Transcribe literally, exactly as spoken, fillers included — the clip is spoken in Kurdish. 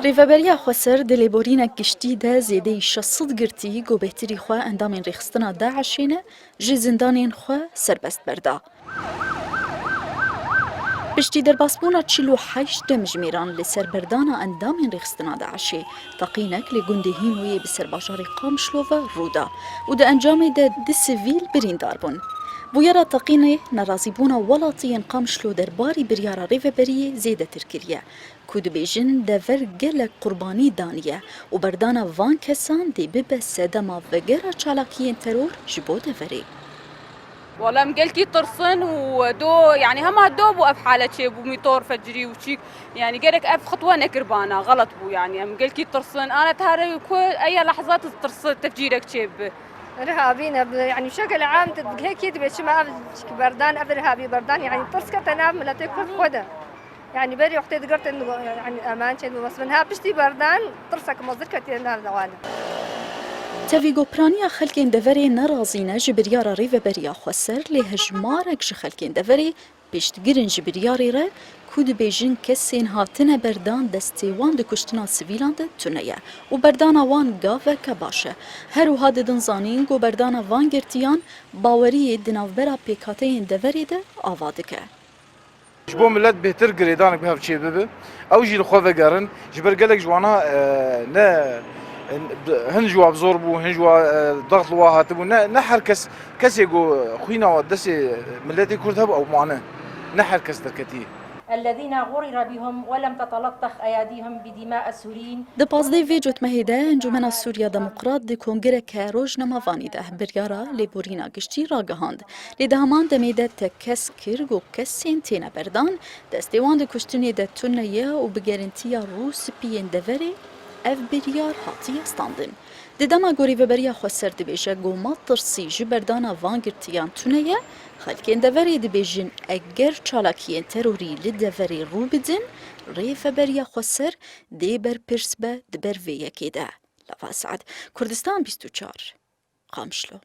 Rêveberiya Xweser di lêborînek giştî de zêdeyî şeş sed girtî ku bêhtirî xwe endamên rêxistina DAIŞê ne, ji zindanên xwe serbest berda. Piştî derbasbûna çil û heşt demjimêran li ser berdana endamên rêxistina DAIŞê, teqînek li gundê Hînoyê bi ser bajarê Qamişlo ve rû da û di encamê de du sivîl birîndar bûn. Bûyera teqînê nerazîbûna welatiyên Qamişlo derbarî biryara rêveberiyê zêdetir kiriye, ku dibêjin dever gelek qurbanî daniye û berdana van kesan dê bibe sedema vegera çalakiyên teror ji bo deverê. Wala em gelkî tirsin û do, yani hema do bû ev hale çêbû, mîtor fecirî û çîk. Yani gerek ev xitwe nekirbana, xelet bû yani. Em gelkî tirsin. Ana tare ku eya lehza tirsi tefcîrek çêbibe. Irhabî ne bi, yani şekil am te hekî dibe çima ev berdan, ev irhabî berdan, yani tirs kete nav miletê Kurd xwe de. Yani berî wextê digirtin, yani eman çê dibe, bes ha piştî berdan tirsek mezir ketiye nav de wan. Tevî ku piraniya xelkên deverê nerazî ne ji biryara Rêveberiya Xweser, lê hejmarek ji xelkên deverê piştgirin ji biryarê re, ku dibêjin kesên hatine berdan destê wan di kuştina sivîlan de tune ye û berdana wan gaveke baş e. Her wiha didin zanîn ku berdana van girtiyan baweriyê di navbera pêkhateyên deverê de ava dike. Ji bo milet bêhtir girêdanek bi hev çê bibe, ew jî li xwe vegerin. Ji ber gelek ji wana, e, ne, e, hin ji wa bi zor bû, hin ji wa, e, daxt li wa hatibû. Ne, ne her kes, kesê ku xwîna destê miletê Kurd hebû, ew mane. Ne her kes derketiye. الذين غرر بهم ولم تتلطخ أياديهم بدماء السوريين. Di pazdeh vê cotmehê de Encûmena Sûriya Demokrat di kongireke rojnamevanî de biryara lêborîna giştî ragihand. Lê di heman demê de tekez kir ku kesên têne berdan, destê wan di kuştinê de tune ye û bi gerentiya rûspiyên deverê ev biryar hatiye standin. Di dema ku Rêveberiya Xweser dibêje ku metirsî ji berdana van girtiyan tune ye, xelkên deverê dibêjin eger çalakiyên terorî li deverê rû bidin, Rêveberiya Xweser dê berpirs be di ber vê yekê de. Lava Esad, Kurdistan bîst û çar, Qamişlo.